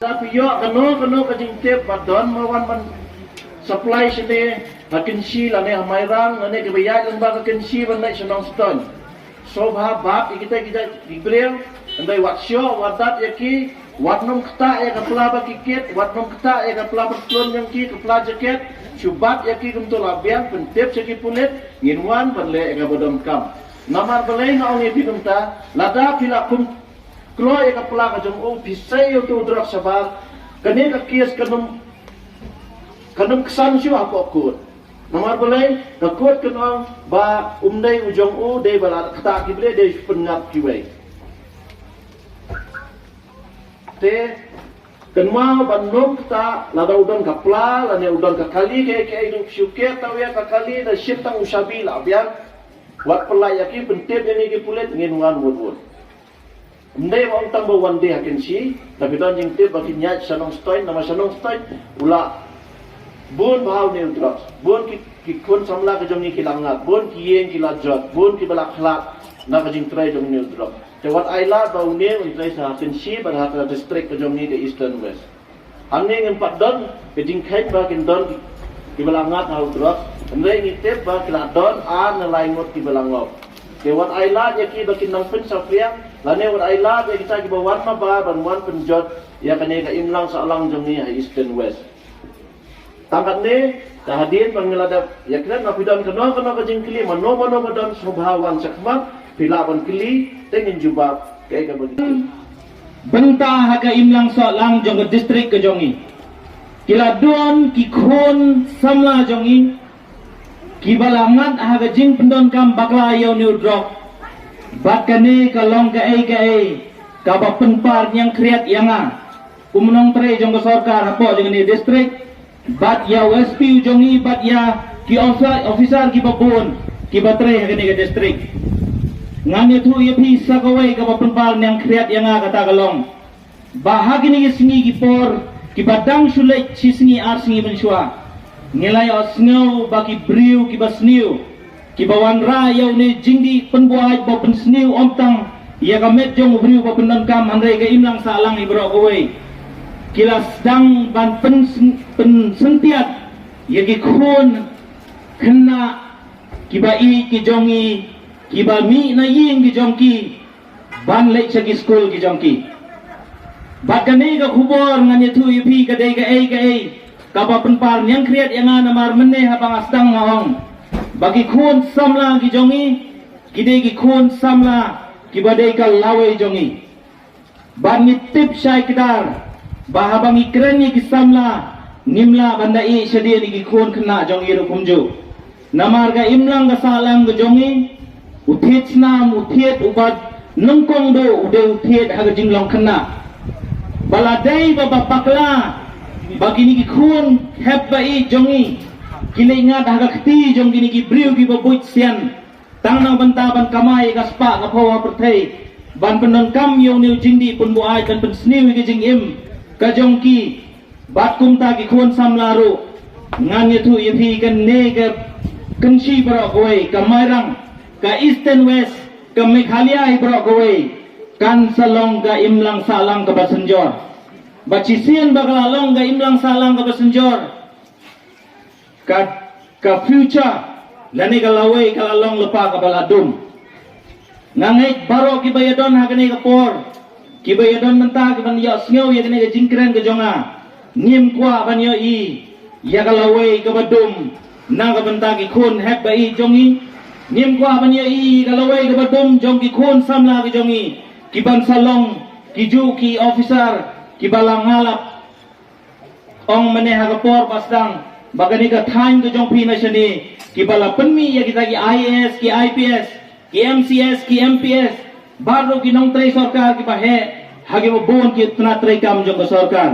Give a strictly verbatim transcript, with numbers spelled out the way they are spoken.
Lada phi ïoh kano kano ka jingtip ba don ba wan ban supply shane ha Kynshi lane ha Mairang lane kiba ïaid lyngba ka Kynshi ban leit sha Nongstoiñ, sngewbha bat ïa kita ki jait ki briew. Hynrei wat shoh, wat dat ïa ki, wat nym ktah ïa ka pla ba ki kit, wat nym ktah ïa ka pla pyrthlun jong ki, ka pla jaket. Shu bat ïa ki kumto, la biang pyntip sha ki pulit, ngin wan ban leh ïa kaba donkam. Namar balei nga ong ïa phi kumta? Lada phi la kum kloi ïa ka pla ka jong u, phi sei ïa uto u drok shabar, kane ka case kan ym, kan ym ksan shuh hapoh court. Namar balei? Ka court kan ong ba um dei u jong u, dei ba la ktah ki briew, dei pynngap kiwei. Te kynmaw ban nym ktah, lada u don ka pla lane u don ka kali kaei kaei ruh, shu kit tang ïa ka kali, da shim tang u shabi, la biang. Wat pynlait ïa ki, pyntip ïa ngi ki pulit, ngin wan wut wut. Ym dei ba ong tang ba wan dei ha Kynshi. Lada phi don jingtip ba kin ïaid sha Nongstoiñ, namar sha Nongstoiñ u la bun bha une u drugs. Bun ki, ki khun samla ka jong ngi ki la ngat, bun ki ïing ki la jot, bun kiba la khlad na ka jingtrei jong une u drugs. Te wat ai lad ba une un trei sha Kynshi bad ha ka district ka jong ngi ka Eastern West. Hangne ngim pat don ka jingkheiñ ba kin don ki, kiba la ngat ha u drugs. Hynrei ngi tip ba ki la don ar ne lai ngut kiba la ngop. Te wat ai lad ïa ki ba kin nang pynsaphriang, lane wat ai lad ïa kita kiba wan maba ban wan pynjot ïa kane ka imlang sahlang jong ngi ha Eastern West. Tang katne, te hadien ba ngi la dep ïakren, lada phi don kano kano ka jingkylli, mano mano ba don, sngewbha wan shakhmat, phi lah ban kylli, te ngin jubab kaei kaba ngi. Bynta ha ka imlang sahlang jong ka district ka jong ngi, ki la don ki khun samla jong ngi kiba la ngat ha ka jingpyndonkam bakla ïa une u drok. Bad kane ka long kaei kaei kaba pynpar ñiangkhriat ïa nga kum u nongtrei jong ka sorkar hapoh jong kane ka district, bad ïa u S P u jong ngi, bad ïa ki officer, officer kiba bun kiba trei ha kane ka district. Ngan ïathuh ïa phi sa kawei kaba pynpar ñiangkhriat ïa nga, kata ka long ba ha kine ki sngi ki por kiba dang shu leit shi sngi ar sngi mynshuwa, ngi la ïohsngew ba ki briew kiba sniew, kiba wanrah ïa une u jingdih pynbuaid ba pynsniew ym tang ïa ka met jong u briew ba pyndonkam, hynrei ka imlang sahlang hi baroh kawei, ki la sdang ban pyn, pynsyntiat ïa ki khun khynnah kiba ïeit ki jong ngi, kiba mih na ïing ki jong ki ban leit sha ki skul ki jong ki. Bad kane ka khubor ngan ïathuh ïa phi ka dei kaei kaei kaba pynpar ñiangkhriat ïa nga, namar mynne haba nga sdang nga ong ba ki khun samla ki jong ngi ki dei ki khun samla kiba dei ka lawei jong ngi. Bad ngi tip shai kdar ba haba ngi kren ïa ki samla, ngim lah ban da ïeh shadien ïa ki khun khynnah jong ngi ruh kumjuh. Namar ka imlang ka sahlang ka jong ngi, u thied snam, u thied uba nyngkong duh, u dei u thied ha ka jinglong khynnah. Ba la dei ba, ba bakla ba kine ki khun hep ba ïeit jong ngi ki leit ngat ha ka kti jong kine ki briew kiba buit sian, tang na ka bynta ban kamai ka spah ka phew ha pyrthei, ban pyndonkam ïa une u jingdih pynbuaid, ban pynsniew ïa ka jingim ka jong ki. Bad kumta ki khun samla ruh, ngan ïathuh ïa phi, kane ka Kynshi baroh kawei, ka Mairang, ka Eastern West, ka Meghalaya hi baroh kawei, kan sa long ka imlang sahlang kaba synjor. Bad shisien ba ka la long ka imlang sahlang kaba synjor, ka, ka future lane ka lawei ka la long lypa kaba la dum. Nga ngeit baroh kiba ïadon ha kane ka por, kiba ïadon mynta, kiban ïohsngew ïa kane ka jingkren ka jong nga, ngim kwah ban ïohi ïa ka lawei kaba dum na ka bynta ki khun hep ba ïeit jong ngi. Ngim kwah ban ïohi ïa ka lawei kaba dum jong ki khun samla ki jong ngi, kiban sa long kijuh ki officer kiba la ngalap. Ong mynne ha ka por ba sdang ba kane ka thaiñ ka jong phi na shane, kiba la pynmih ïa kita ki I A S, ki I P S, ki M C S, ki M P S, bad ruh ki nongtrei sorkar kiba heh ha kiba bun ki tnat treikam jong ka sorkar.